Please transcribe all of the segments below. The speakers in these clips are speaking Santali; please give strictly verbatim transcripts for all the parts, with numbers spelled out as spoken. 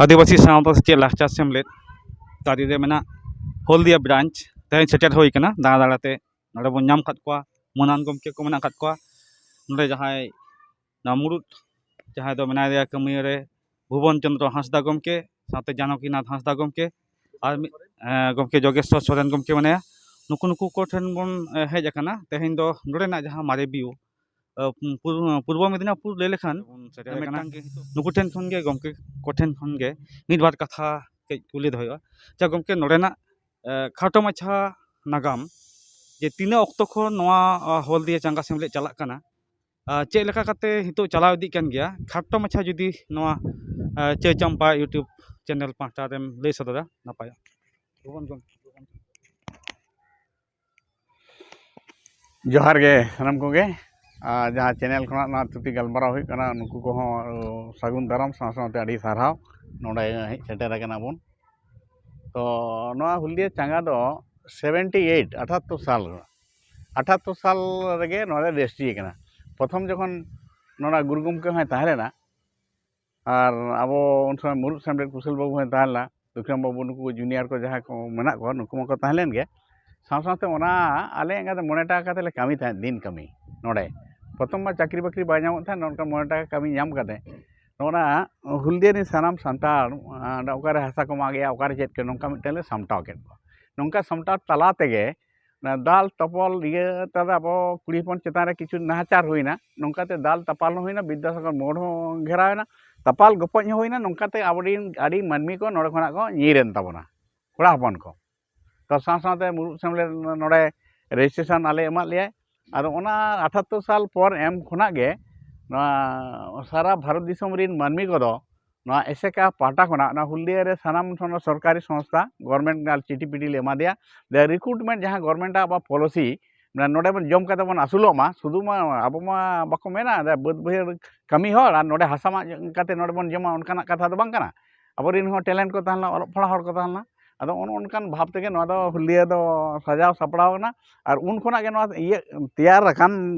ᱟᱹᱫᱤᱵᱟᱹᱥᱤ ᱥᱟᱶᱛᱟ ᱥᱮᱪᱮᱫ ᱞᱟᱠᱪᱟᱨ ᱥᱮᱢᱞᱮᱫ ᱛᱟᱹᱨᱤ ᱨᱮ ᱢᱮᱱᱟᱜ ᱦᱚᱞᱫᱤᱭᱟ ᱵᱨᱟᱧᱪ ᱛᱮᱦᱮᱧ ᱥᱮᱴᱮᱨ ᱦᱩᱭ ᱠᱟᱱᱟ᱾ ᱫᱟᱬᱟ ᱫᱟᱬᱟᱛᱮ ᱱᱚᱰᱮ ᱵᱚᱱ ᱧᱟᱢ ᱟᱠᱟᱫ ᱠᱚᱣᱟ, ᱢᱟᱹᱱᱟᱱ ᱜᱚᱢᱠᱮ ᱠᱚ ᱢᱮᱱᱟᱜ ᱟᱠᱟᱫ ᱠᱚᱣᱟ᱾ ᱱᱚᱰᱮ ᱡᱟᱦᱟᱸᱭ ᱱᱚᱣᱟ ᱢᱩᱲᱩᱫ ᱡᱟᱦᱟᱸᱭ ᱫᱚ ᱢᱮᱱᱟᱭ ᱫᱮᱭᱟ ᱠᱟᱹᱢᱤᱭᱟᱹ ᱨᱮ ᱵᱷᱩᱵᱚᱱ ᱪᱚᱸᱫᱽᱨᱚ ᱦᱟᱸᱥᱫᱟ ᱜᱚᱢᱠᱮ, ᱥᱟᱶᱛᱮ ᱡᱟᱱᱚᱠᱤᱱᱟᱛᱷ ᱦᱟᱸᱥᱫᱟ ᱜᱚᱢᱠᱮ, ᱟᱨ ᱢᱤᱫ, ᱮᱸ, ᱜᱚᱢᱠᱮ ᱡᱳᱜᱮᱥᱣᱚᱨ ᱥᱚᱨᱮᱱ ᱜᱚᱢᱠᱮ ᱢᱮᱱᱟᱭᱟ᱾ ᱱᱩᱠᱩ, ᱱᱩᱠᱩ ᱠᱚ ᱴᱷᱮᱱ ᱵᱚᱱ, ᱮᱸ, ᱦᱮᱡ ᱟᱠᱟᱱᱟ᱾ ᱛᱮᱦᱮᱧ ᱫᱚ ᱱᱚᱰᱮᱱᱟᱜ ᱡᱟᱦᱟᱸ ᱢᱟᱨᱮ ᱵᱤᱭᱩ, ᱮᱸ, ᱯᱩᱨ-, ᱯᱩᱨᱵᱚ ᱢᱮᱫᱤᱱᱟᱯᱩᱨ ᱞᱟᱹᱭ ᱞᱮᱠᱷᱟᱱ ᱵᱚᱱ ᱥᱮᱴᱮᱨ ᱟᱠᱟᱱᱟ᱾ ᱢᱤᱫᱴᱟᱝ ᱜᱮ ᱱᱩᱠᱩ ᱴᱷᱮᱱ ᱠᱷᱚᱱ ᱜᱮ, ᱜᱚᱢᱠᱮ ᱠᱚ ᱴᱷᱮᱱ ᱠᱷᱚᱱ ᱜᱮ ᱢᱤᱫ ᱵᱟᱨ ᱠᱟᱛᱷᱟ ᱠᱟᱹᱡ ᱠᱩᱞᱤ ᱫᱚᱦᱚᱭ ᱦᱩᱭᱩᱜᱼᱟ᱾ ᱟᱪᱪᱷᱟ ᱜᱚᱢᱠᱮ, ᱱᱚᱰᱮᱱᱟᱜ, ᱮᱸ, ᱠᱷᱟᱴᱚ ᱢᱟᱪᱷᱟ ᱱᱟᱜᱟᱢ ᱡᱮ ᱛᱤᱱᱟᱹᱜ ᱚᱠᱛᱚ ᱠᱷᱚᱱ ᱱᱚᱣᱟ, ᱟᱸ, ᱦᱚᱞᱫᱤᱭᱟ ᱪᱟᱸᱜᱟ ᱥᱮᱢᱞᱮᱫ ᱪᱟᱞᱟᱜ ᱠᱟᱱᱟ? ᱟᱨ ᱪᱮᱫ ᱞᱮᱠᱟ ᱠᱟᱛᱮ ᱱᱤᱛᱚᱜ ᱪᱟᱞᱟᱣ ᱤᱫᱤᱜ ᱠᱟᱱ ᱜᱮᱭᱟ? ᱠᱷᱟᱴᱚ ᱢᱟᱪᱷᱟ ᱡᱩᱫᱤ ᱱᱚᱣᱟ, ᱟᱸ, ᱪᱟᱹᱭ ᱪᱟᱢᱯᱟ YouTube ᱪᱮᱱᱮᱞ ᱯᱟᱦᱴᱟ ᱨᱮᱢ ᱞᱟᱹᱭ ᱥᱚᱫᱚᱨᱟ, ᱱᱟᱯᱟᱭᱚᱜᱼᱟ᱾ ᱡᱚᱦᱟᱨ ᱜᱮ ᱥᱟᱱᱟᱢ ᱠᱚᱜᱮ᱾ ᱟᱨ ᱡᱟᱦᱟᱸ ᱪᱮᱱᱮᱞ ᱠᱷᱚᱱᱟᱜ ᱱᱚᱣᱟ ᱛᱷᱩᱛᱤ ᱜᱟᱞᱢᱟᱨᱟᱣ ᱦᱩᱭᱩᱜ ᱠᱟᱱᱟ, ᱱᱩᱠᱩ ᱠᱚᱦᱚᱸ ᱥᱟᱹᱜᱩᱱ ᱫᱟᱨᱟᱢ, ᱥᱟᱶ ᱥᱟᱶᱛᱮ ᱟᱹᱰᱤ ᱥᱟᱨᱦᱟᱣ ᱱᱚᱰᱮ ᱦᱮᱡ ᱥᱮᱴᱮᱨ ᱟᱠᱟᱱᱟ ᱵᱚᱱ᱾ ᱛᱚ ᱱᱚᱣᱟ ᱦᱩᱞᱫᱤᱭᱟ ᱪᱟᱸᱜᱟ ᱫᱚ ᱥᱮᱵᱷᱮᱱᱴᱤ ᱮᱭᱤᱴ, ᱟᱴᱷᱟᱛᱛᱳᱨ ᱥᱟᱞ, ᱟᱴᱷᱟᱛᱛᱳᱨ ᱥᱟᱞ ᱨᱮᱜᱮ ᱱᱚᱰᱮ ᱨᱮᱡᱤᱥᱴᱨᱤ ᱟᱠᱟᱱᱟ᱾ ᱯᱨᱚᱛᱷᱚᱢ ᱡᱚᱠᱷᱚᱱ ᱱᱚᱰᱮ ᱜᱩᱨᱩ ᱜᱚᱢᱠᱮ ᱦᱚᱸᱭ ᱛᱟᱦᱮᱸ ᱞᱮᱱᱟ, ᱟᱨ ᱟᱵᱚ ᱩᱱ ᱥᱚᱢᱚᱭ ᱢᱩᱨᱩᱫ ᱥᱮᱢᱞᱮᱫ ᱠᱩᱥᱚᱞ ᱵᱟᱹᱵᱩ ᱦᱚᱸᱭ ᱛᱟᱦᱮᱸ ᱞᱮᱱᱟ, ᱵᱤᱠᱨᱚᱢ ᱵᱟᱹᱵᱩ, ᱱᱩᱠᱩ ᱡᱩᱱᱤᱭᱟᱨ ᱠᱚ ᱡᱟᱦᱟᱸᱭ ᱠᱚ ᱢᱮᱱᱟᱜ ᱠᱚᱣᱟ, ᱱᱩᱠᱩ ᱢᱟᱠᱚ ᱛᱟᱦᱮᱸ ᱞᱮᱱ ᱜᱮ᱾ ᱥᱟᱶ ᱥᱟᱶᱛᱮ ᱚᱱᱟ ᱟᱞᱮ ᱮᱸᱜᱟᱛ ᱢᱚᱬᱮ ᱴᱟᱠᱟ ᱠᱟᱛᱮ ᱞᱮ ᱠᱟᱹᱢᱤ ᱛᱟᱦᱮᱸᱫ, ᱫᱤᱱ ᱠᱟᱹᱢᱤ᱾ ᱱᱚᱰᱮ ᱯᱨᱚᱛᱷᱚᱢ ᱢᱟ ᱪᱟᱹᱠᱨᱤ ᱵᱟᱹᱠᱨᱤ ᱵᱟᱭ ᱧᱟᱢᱚᱜ ᱛᱟᱦᱮᱸᱫ, ᱱᱚᱝᱠᱟ ᱢᱚᱬᱮ ᱴᱟᱠᱟ ᱠᱟᱹᱢᱤ ᱧᱟᱢ ᱠᱟᱛᱮ ᱱᱚᱜᱼᱚ ᱱᱟ ᱦᱩᱞᱫᱤᱭᱟ ᱨᱤᱱ ᱥᱟᱱᱟᱢ ᱥᱟᱱᱛᱟᱲ, ᱟᱸ, ᱚᱠᱟᱨᱮ ᱦᱟᱥᱟ ᱠᱚ ᱢᱟᱜᱮᱜᱼᱟ, ᱚᱠᱟᱨᱮ ᱪᱮᱫ ᱠᱚ, ᱱᱚᱝᱠᱟ ᱢᱤᱫᱴᱮᱱ ᱞᱮ ᱥᱟᱢᱴᱟᱣ ᱠᱮᱫ ᱠᱚᱣᱟ᱾ ᱱᱚᱝᱠᱟ ᱥᱟᱢᱴᱟᱣ ᱛᱟᱞᱟ ᱛᱮᱜᱮ ᱚᱱᱟ ᱫᱟᱞ ᱛᱚᱯᱚᱞ ᱤᱭᱟᱹ ᱛᱮᱫᱚ ᱟᱵᱚ ᱠᱩᱲᱤ ᱦᱚᱯᱚᱱ ᱪᱮᱛᱟᱱ ᱨᱮ ᱠᱤᱪᱷᱩ ᱱᱟᱦᱟᱪᱟᱨ ᱦᱩᱭᱱᱟ, ᱱᱚᱝᱠᱟᱛᱮ ᱫᱟᱞ ᱛᱟᱯᱟᱞ ᱦᱚᱸ ᱦᱩᱭᱱᱟ, ᱵᱤᱫᱽᱫᱟᱥᱟᱜᱚᱨ ᱢᱳᱲ ᱦᱚᱸ ᱜᱷᱮᱨᱟᱣ ᱮᱱᱟ, ᱛᱟᱯᱟᱞ ᱜᱚᱯᱚᱡ ᱦᱚᱸ ᱦᱩᱭᱱᱟ, ᱱᱚᱝᱠᱟᱛᱮ ᱟᱵᱚᱨᱮᱱ ᱟᱹᱰᱤ ᱢᱟᱹᱱᱢᱤ ᱠᱚ ᱱᱚᱰᱮ ᱠᱷᱚᱱᱟᱜ ᱠᱚ ᱧᱤᱨ ᱮᱱ ᱛᱟᱵᱚᱱᱟ, ᱠᱚᱲᱟ ᱦᱚᱯᱚᱱ ᱠᱚ᱾ ᱛᱚ ᱥᱟᱶ ᱥᱟᱶᱛᱮ ᱢᱩᱨᱩᱫ ᱥᱮᱢᱞᱮᱫ ᱱᱚᱰᱮ ᱨᱮᱡᱤᱥᱴᱨᱮᱥᱚᱱ ᱟᱞᱮ ᱮᱢᱟᱫ ᱞᱮᱭᱟᱭ᱾ ᱟᱫᱚ ᱚᱱᱟ ᱟᱴᱷᱟᱛᱛᱳᱨ ᱥᱟᱞ ᱯᱚᱨ ᱮᱢ ᱠᱷᱚᱱᱟᱜ ᱜᱮ ᱱᱚᱣᱟ ᱥᱟᱨᱟ ᱵᱷᱟᱨᱚᱛ ᱫᱤᱥᱚᱢ ᱨᱮᱱ ᱢᱟᱹᱱᱢᱤ ᱠᱚᱫᱚ ᱱᱚᱣᱟ ᱮᱥᱮᱠᱟ ᱯᱟᱦᱴᱟ ᱠᱷᱚᱱᱟᱜ ᱚᱱᱟ ᱦᱩᱞᱫᱤᱭᱟ ᱨᱮ ᱥᱟᱱᱟᱢ ᱥᱚᱨᱠᱟᱨᱤ ᱥᱚᱝᱥᱛᱷᱟ, ᱜᱚᱵᱷᱚᱨᱱᱢᱮᱱᱴ ᱟᱨ ᱪᱤᱴᱤ ᱯᱤᱴᱤ ᱞᱮ ᱮᱢᱟ ᱫᱮᱭᱟ᱾ ᱫᱮ ᱨᱤᱠᱨᱩᱴᱢᱮᱱᱴ ᱡᱟᱦᱟᱸ ᱜᱚᱵᱷᱚᱨᱱᱢᱮᱱᱴ ᱟᱜ ᱟᱵᱚᱣᱟᱜ ᱯᱚᱞᱤᱥᱤ, ᱢᱟᱱᱮ ᱱᱚᱰᱮ ᱵᱚᱱ ᱡᱚᱢ ᱠᱟᱛᱮ ᱵᱚᱱ ᱟᱹᱥᱩᱞᱚᱜ ᱢᱟ, ᱥᱩᱫᱷᱩ ᱢᱟ ᱟᱵᱚ ᱢᱟ ᱵᱟᱠᱚ ᱢᱮᱱᱟ ᱫᱮ ᱵᱟᱹᱫᱽ ᱵᱟᱹᱭᱦᱟᱹᱲ ᱠᱟᱹᱢᱤ ᱦᱚᱲ ᱟᱨ ᱱᱚᱰᱮ ᱦᱟᱥᱟ ᱢᱟᱜ ᱠᱟᱛᱮ ᱱᱚᱰᱮ ᱵᱚᱱ ᱡᱚᱢᱟ, ᱚᱱᱠᱟᱱᱟᱜ ᱠᱟᱛᱷᱟ ᱫᱚ ᱵᱟᱝ ᱠᱟᱱᱟ᱾ ᱟᱵᱚᱨᱮᱱ ᱦᱚᱸ ᱴᱮᱞᱮᱱᱴ ᱠᱚ ᱛᱟᱦᱮᱸ ᱞᱮᱱᱟ, ᱚᱞᱚᱜ ᱯᱟᱲᱦᱟᱣ ᱦᱚᱲ ᱠᱚ ᱛᱟᱦᱮᱸ ᱞᱮᱱᱟ᱾ ᱟᱫᱚ ᱚᱱ-, ᱚᱱᱠᱟᱱ ᱵᱷᱟᱵᱽ ᱛᱮᱜᱮ ᱱᱚᱣᱟ ᱫᱚ ᱦᱩᱞᱫᱤᱭᱟ ᱫᱚ ᱥᱟᱡᱟᱣ ᱥᱟᱯᱲᱟᱣ ᱮᱱᱟ᱾ ᱟᱨ ᱩᱱ ᱠᱷᱚᱱᱟᱜ ᱜᱮ ᱱᱚᱣᱟ ᱤᱭᱟᱹ ᱛᱮᱭᱟᱨ ᱟᱠᱟᱱ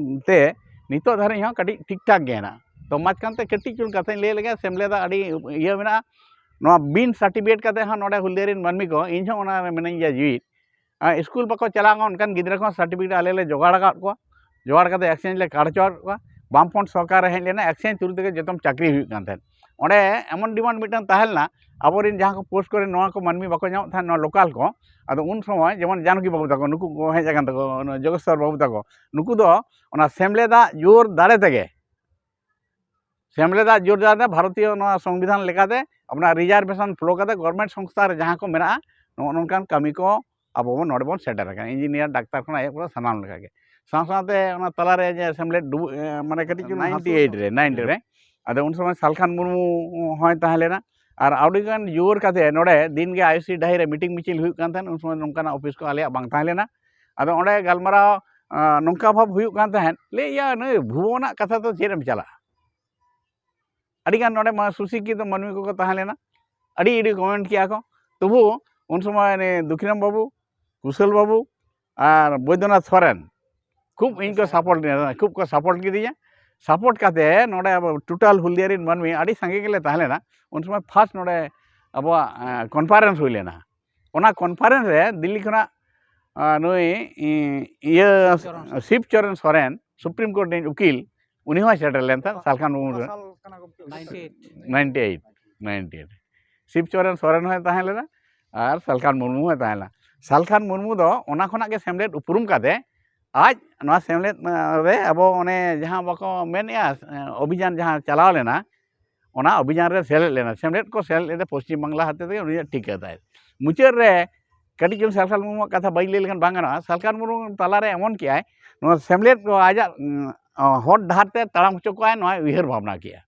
ᱛᱮ ᱱᱤᱛᱚᱜ ᱫᱷᱟᱹᱨᱤᱡ ᱦᱚᱸ ᱠᱟᱹᱴᱤᱡ ᱴᱷᱤᱠ ᱴᱷᱟᱠ ᱜᱮ ᱦᱮᱱᱟᱜᱼᱟ᱾ ᱛᱚ ᱢᱟᱡᱷ ᱠᱷᱟᱱᱛᱮ ᱠᱟᱹᱴᱤᱡ ᱪᱩᱞᱩᱝ ᱠᱟᱛᱷᱟᱧ ᱞᱟᱹᱭ ᱞᱮᱜᱮ, ᱥᱮᱢᱞᱮᱫᱟᱜ ᱟᱹᱰᱤ ᱤᱭᱟᱹ ᱢᱮᱱᱟᱜᱼᱟ᱾ ᱱᱚᱣᱟ ᱵᱤᱱ ᱥᱟᱨᱴᱤᱯᱷᱤᱠᱮᱴ ᱠᱟᱛᱮ ᱦᱚᱸ ᱱᱚᱰᱮ ᱦᱩᱞᱫᱤᱭᱟᱹ ᱨᱮᱱ ᱢᱟᱹᱱᱢᱤ ᱠᱚ, ᱤᱧ ᱦᱚᱸ ᱚᱱᱟ ᱨᱮ ᱢᱤᱱᱟᱹᱧ ᱜᱮᱭᱟ ᱡᱤᱣᱤᱫ, ᱥᱠᱩᱞ ᱵᱟᱠᱚ ᱪᱟᱞᱟᱣ ᱠᱟᱱᱟ, ᱚᱱᱠᱟᱱ ᱜᱤᱫᱽᱨᱟᱹ ᱠᱚᱦᱚᱸ ᱥᱟᱨᱴᱤᱯᱷᱤᱠᱮᱴ ᱟᱞᱮ ᱞᱮ ᱡᱚᱜᱟᱲ ᱟᱠᱟᱫ ᱠᱚᱣᱟ᱾ ᱡᱚᱜᱟᱲ ᱠᱟᱛᱮ ᱮᱠᱥᱪᱮᱧᱡᱽ ᱞᱮ ᱠᱟᱨᱰ ᱦᱚᱪᱚ ᱟᱠᱟᱫ ᱠᱚᱣᱟ᱾ ᱵᱟᱢᱯᱷᱨᱚᱱᱴ ᱥᱚᱨᱠᱟᱨ ᱨᱮ ᱦᱮᱡ ᱞᱮᱱᱟ, ᱮᱠᱥᱪᱮᱧᱡᱽ ᱛᱷᱨᱩ ᱛᱮᱜᱮ ᱡᱚᱛᱚᱢ ᱪᱟᱹᱠᱨᱤ ᱦᱩᱭᱩᱜ ᱠᱟᱱ ᱛᱟᱦᱮᱸᱫ᱾ ᱚᱸᱰᱮ ᱮᱢᱚᱱ ᱰᱤᱢᱟᱱᱰ ᱢᱤᱫᱴᱟᱝ ᱛᱟᱦᱮᱸ ᱞᱮᱱᱟ, ᱟᱵᱚᱨᱮᱱ ᱡᱟᱦᱟᱸ ᱠᱚ ᱯᱳᱥᱴ ᱠᱚᱨᱮ ᱱᱚᱣᱟ ᱠᱚ ᱢᱟᱹᱱᱢᱤ ᱵᱟᱠᱚ ᱧᱟᱢᱚᱜ ᱛᱟᱦᱮᱸᱫ, ᱱᱚᱣᱟ ᱞᱳᱠᱟᱞ ᱠᱚ, ᱟᱫᱚ ᱩᱱ ᱥᱚᱢᱚᱭ ᱡᱮᱢᱚᱱ ᱡᱟᱱᱠᱤ ᱵᱟᱹᱵᱩ ᱛᱟᱠᱚ, ᱱᱩᱠᱩ ᱠᱚ ᱦᱮᱡ ᱟᱠᱟᱱ ᱛᱟᱠᱚ, ᱡᱚᱜᱮᱥᱣᱚᱨ ᱵᱟᱹᱵᱩ ᱛᱟᱠᱚ, ᱱᱩᱠᱩ ᱫᱚ ᱚᱱᱟ ᱥᱮᱢᱞᱮᱫᱟᱜ ᱡᱳᱨ ᱫᱟᱲᱮ ᱛᱮᱜᱮ, ᱥᱮᱢᱞᱮᱫᱟᱜ ᱡᱳᱨ ᱫᱟᱲᱮ ᱛᱮ ᱵᱷᱟᱨᱚᱛᱤᱭᱚ ᱱᱚᱣᱟ ᱥᱚᱝᱵᱤᱫᱷᱟᱱ ᱞᱮᱠᱟᱛᱮ ᱟᱵᱚᱱᱟᱜ ᱨᱤᱡᱟᱨᱵᱷᱮᱥᱚᱱ ᱯᱷᱞᱳ ᱠᱟᱛᱮ ᱜᱚᱵᱷᱚᱨᱱᱢᱮᱱᱴ ᱥᱚᱝᱥᱛᱷᱟ ᱨᱮ ᱡᱟᱦᱟᱸ ᱠᱚ ᱢᱮᱱᱟᱜᱼᱟ, ᱱᱚᱜᱼᱚ ᱱᱚᱝᱠᱟᱱ ᱠᱟᱹᱢᱤ ᱠᱚ ᱟᱵᱚ ᱵᱚᱱ ᱱᱚᱰᱮ ᱵᱚᱱ ᱥᱮᱴᱮᱨ ᱟᱠᱟᱱᱟ, ᱤᱧᱡᱤᱱᱤᱭᱟᱨ, ᱰᱟᱠᱛᱟᱨ ᱠᱷᱚᱱᱟᱜ ᱮᱦᱚᱵ ᱠᱟᱛᱮ ᱥᱟᱱᱟᱢ ᱞᱮᱠᱟᱜᱮ᱾ ᱥᱟᱶ ᱥᱟᱶᱛᱮ ᱚᱱᱟ ᱛᱟᱞᱟᱨᱮ ᱡᱮ ᱥᱮᱢᱞᱮᱫ ᱰᱩᱵᱩᱡ, ᱮ, ᱢᱟᱱᱮ ᱠᱟᱹᱴᱤᱡ ᱪᱩᱞᱩᱝ ᱱᱟᱭᱤᱱᱴᱤ ᱮᱭᱤᱴ ᱨᱮ, ᱱᱟᱭᱤᱱᱴᱤ ᱨᱮ, ᱟᱫᱚ ᱩᱱ ᱥᱚᱢᱚᱭ ᱥᱟᱞᱠᱷᱟᱱ ᱢᱩᱨᱢᱩ ᱦᱚᱸᱭ ᱛᱟᱦᱮᱸ ᱞᱮᱱᱟ᱾ ᱟᱨ ᱟᱹᱰᱤᱜᱟᱱ ᱡᱳᱨ ᱠᱟᱛᱮ ᱱᱚᱰᱮ ᱫᱤᱱᱜᱮ ᱟᱭᱳᱥᱤ ᱰᱟᱹᱦᱤ ᱨᱮ ᱢᱤᱴᱤᱝ ᱢᱤᱪᱷᱤᱞ ᱦᱩᱭᱩᱜ ᱠᱟᱱ ᱛᱟᱦᱮᱸᱫ, ᱩᱱ ᱥᱚᱢᱚᱭ ᱱᱚᱝᱠᱟᱱᱟᱜ ᱚᱯᱷᱤᱥ ᱠᱚ ᱟᱞᱮᱭᱟᱜ ᱵᱟᱝ ᱛᱟᱦᱮᱸ ᱞᱮᱱᱟ᱾ ᱟᱫᱚ ᱚᱸᱰᱮ ᱜᱟᱞᱢᱟᱨᱟᱣ, ᱟ, ᱱᱚᱝᱠᱟ ᱵᱷᱟᱵᱽ ᱦᱩᱭᱩᱜ ᱠᱟᱱ ᱛᱟᱦᱮᱸᱫ, ᱞᱟᱹᱭᱮᱫᱼᱟ, ᱱᱩᱭ ᱵᱷᱩᱵᱚᱱᱟᱜ ᱠᱟᱛᱷᱟ ᱫᱚ ᱪᱮᱫ ᱮᱢ ᱪᱟᱞᱟᱜᱼᱟ? ᱟᱹᱰᱤᱜᱟᱱ ᱱᱚᱰᱮ ᱢᱟ ᱥᱩᱥᱤᱠᱠᱷᱤᱛᱚ ᱢᱟᱹᱱᱢᱤ ᱠᱚᱠᱚ ᱛᱟᱦᱮᱸ ᱞᱮᱱᱟ, ᱟᱹᱰᱤ ᱟᱹᱰᱤ ᱠᱚᱢᱮᱱᱴ ᱠᱮᱜᱼᱟ ᱠᱚ᱾ ᱛᱚᱵᱩ ᱩᱱ ᱥᱚᱢᱚᱭ ᱩᱱᱤ ᱫᱩᱠᱷᱤᱨᱟᱢ ᱵᱟᱹᱵᱩ, ᱠᱩᱥᱚᱞ ᱵᱟᱹᱵᱩ ᱟᱨ ᱵᱳᱭᱫᱚᱱᱟᱛᱷ ᱥᱚᱨᱮᱱ ᱠᱷᱩᱵ ᱤᱧ ᱠᱚ ᱥᱟᱯᱳᱨᱴ ᱞᱤᱧᱟ, ᱠᱷᱩᱵ ᱠᱚ ᱥᱟᱯᱳᱨᱴ ᱠᱤᱫᱤᱧᱟ᱾ ᱥᱟᱯᱳᱨᱴ ᱠᱟᱛᱮ ᱱᱚᱰᱮ ᱟᱵᱚ ᱴᱳᱴᱟᱞ ᱦᱩᱞᱫᱤᱭᱟ ᱨᱮᱱ ᱢᱟᱹᱱᱢᱤ ᱟᱹᱰᱤ ᱥᱟᱸᱜᱮ ᱜᱮᱞᱮ ᱛᱟᱦᱮᱸ ᱞᱮᱱᱟ᱾ ᱩᱱ ᱥᱚᱢᱚᱭ ᱯᱷᱟᱥᱴ ᱱᱚᱰᱮ ᱟᱵᱚᱣᱟᱜ, ᱮᱸ, ᱠᱚᱱᱯᱷᱟᱨᱮᱱᱥ ᱦᱩᱭ ᱞᱮᱱᱟ᱾ ᱚᱱᱟ ᱠᱚᱱᱯᱷᱟᱨᱮᱱᱥ ᱨᱮ ᱫᱤᱞᱞᱤ ᱠᱷᱚᱱᱟᱜ, ᱟᱸ, ᱱᱩᱭ, ᱤ-, ᱤᱭᱟᱹ, ᱥᱤᱵ ᱪᱚᱨᱚᱱ ᱥᱚᱨᱮᱱ᱾ ᱥᱤᱵ ᱪᱚᱨᱚᱱ ᱥᱚᱨᱮᱱ, ᱥᱩᱯᱨᱤᱢ ᱠᱳᱨᱴ ᱨᱤᱱ ᱩᱠᱤᱞ, ᱩᱱᱤ ᱦᱚᱸᱭ ᱥᱮᱴᱮᱨ ᱞᱮᱱ ᱛᱟᱦᱮᱸᱫ, ᱚᱠᱟ, ᱥᱟᱞᱠᱷᱟᱱ ᱢᱩᱨᱢᱩ ᱚᱠᱟ ᱨᱮ᱾ ᱥᱟᱞ ᱠᱟᱱᱟ ᱜᱚᱢᱠᱮ? Ninety eight. Ninety eight, ninety eight. Shib Charan Soren ᱦᱚᱸᱭ ᱛᱟᱦᱮᱸ ᱞᱮᱱᱟ ᱟᱨ ᱥᱟᱞᱠᱷᱟᱱ ᱢᱩᱨᱢᱩ ᱦᱚᱸᱭ ᱛᱟᱦᱮᱸ ᱞᱮᱱᱟ᱾ ᱥᱟᱞᱠᱷᱟᱱ ᱢᱩᱨᱢᱩ ᱫᱚ ᱚᱱᱟ ᱠᱷᱚᱱᱟᱜ ᱜᱮ ᱥᱮᱢᱞᱮᱫ ᱩᱯᱨᱩᱢ ᱠᱟᱛᱮ ᱟᱡ ᱱᱚᱣᱟ ᱥᱮᱢᱞᱮᱫ, ᱮᱸ, ᱨᱮ ᱟᱵᱚ ᱚᱱᱮ ᱡᱟᱦᱟᱸ ᱵᱟᱠᱚ ᱢᱮᱱᱮᱜᱼᱟ, ᱮᱸ, ᱚᱵᱷᱤᱡᱟᱱ ᱡᱟᱦᱟᱸ ᱪᱟᱞᱟᱣ ᱞᱮᱱᱟ, ᱚᱱᱟ ᱚᱵᱷᱤᱡᱟᱱ ᱨᱮ ᱥᱮᱞᱮᱫ ᱞᱮᱱᱟ᱾ ᱥᱮᱢᱞᱮᱫ ᱠᱚ ᱥᱮᱞᱮᱫ ᱞᱮᱫᱟ ᱯᱚᱥᱪᱤᱢ ᱵᱟᱝᱞᱟ ᱦᱚᱛᱮ ᱛᱮᱜᱮ ᱩᱱᱤᱭᱟᱜ ᱴᱷᱤᱠᱟᱹ ᱛᱟᱭ᱾ ᱢᱩᱪᱟᱹᱫ ᱨᱮ ᱠᱟᱹᱴᱤᱡ ᱪᱩᱞᱩᱝ ᱥᱟᱞᱠᱷᱟᱱ ᱢᱩᱨᱢᱩᱣᱟᱜ ᱠᱟᱛᱷᱟ ᱵᱟᱹᱧ ᱞᱟᱹᱭ ᱞᱮᱠᱷᱟᱱ ᱵᱟᱝ ᱜᱟᱱᱚᱜᱼᱟ᱾ ᱥᱟᱞᱠᱷᱟᱱ ᱢᱩᱨᱢᱩ ᱛᱟᱞᱟᱨᱮ ᱮᱢᱚᱱ ᱠᱮᱜᱼᱟᱭ, ᱱᱚᱣᱟ ᱥᱮᱢᱞᱮᱫ ᱠᱚ ᱟᱡᱟᱜ, ᱩᱸ, ᱦᱚᱨ ᱰᱟᱦᱟᱨ ᱛᱮ ᱛᱟᱲᱟᱢ ᱦᱚᱪᱚ ᱠᱚᱣᱟᱭ, ᱱᱚᱣᱟᱭ ᱩᱭᱦᱟᱹᱨ ᱵᱷᱟᱵᱽᱱᱟ ᱠᱮᱜᱼᱟ᱾